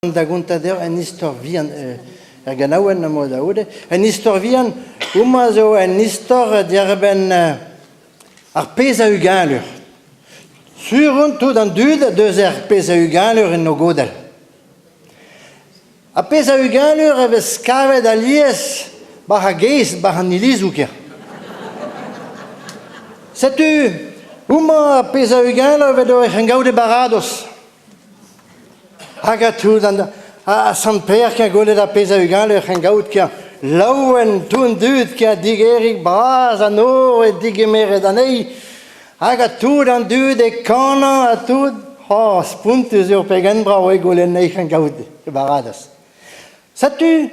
Da gontañ deoc'h un istor vihan er ganaouenn am boa da c'houde. Un istor vihan, homañ zo un istor diàr-benn ar pezh a ugent lur. Sur on tout an dud deus ar pezh a ugent lur en o godell. Ar pezh a ugent lur e vez kavet alies war ar gaezh, war an ilizoù kêr. Setu homañ ar pezh a ugent lur evit o c'hengaout e baradoz. Hag ha tout an ha Sant Pêr ken gwelet ar pezh a ugent ur c'hengaout ken laouen tout an dud ken digerig bras an nor e digemeret anezhi hag ha tout an dud e kanañ ha tout oh spontus eo pegen brav eo gwelet anezhi c'hengaout e baradoz. Setu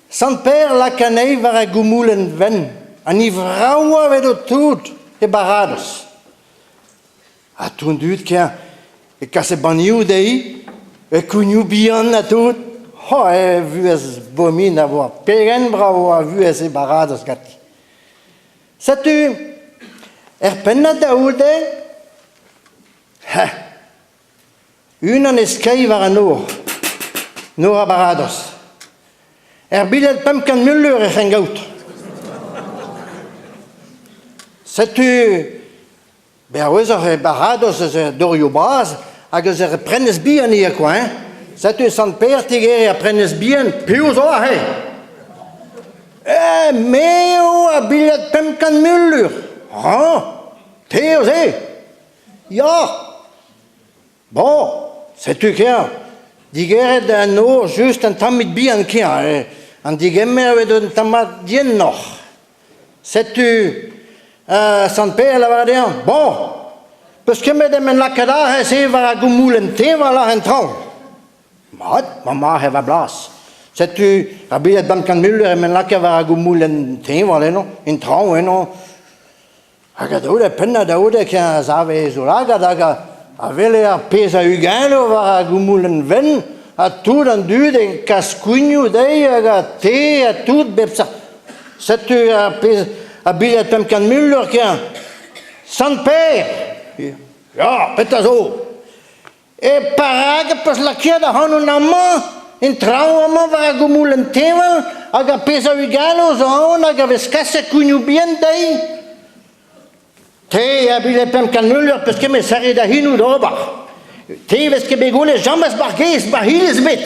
Sant Pêr lak anezhi war ar goumoulenn wenn an he vravañ evel tout e baradoz. Ha tout an dud ken e kase banioù dezhi, e kougnoù bihan ha tout. Oh, e vuhez bomin a voa pegen brav a vuhez e baradoz ganti. Setu, er pennad da c'houde, unan e skeiñ war an nor, nor ar baradoz. Er bilhed 500 lur e c'hengaout. Setu Bezañ ouezoc'h e baradoz eus dorioù bras hag eus ur prenestr bihan ivez kwa hein. Setu Sant Pêr 'tigeriñ ar prenestr bihan, piv zo aze? Eh, me eo ar bilhed 500 lur. Hañ, te eo se? Ya. Bon, setu ken. Digeret an nor just un tammig bihan ken. An digemer evit un tammad dienoc'h. Setu Sant Pêr a lavar dezhañ, Bon, peus ket met em lakaat aze war ar goumoulenn teñval àr an traoñ. Mat, ma aze war blas. Setu ar bilhed Bankan-Müller em lakaat war ar goumoulenn teñval eno, en traoñ eno. Hag a daole pennañ da c'houde ken a save e zoulagad hag a wele ar pezh a ugent war ar goumoulenn wenn ha tout an dud e kas kougnoù dezhi hag a te ha tout bep seurt. Setu ar pezh a bilhed 500 lur ken. Sant Pêr! Ya, petra zo? E perak 'peus lakaet ac'hanon amañ, en traoñ amañ war ar goumoulenn teñval, hag ar pezh a ugent zo aon hag a vez kaset kougnoù bihan dezhi? Te a bile 500 lur 'peus ket met serret da c'henoù d'ober. Te 'vez ket bet gwelet james 'bar gaezh 'bar iliz ebet.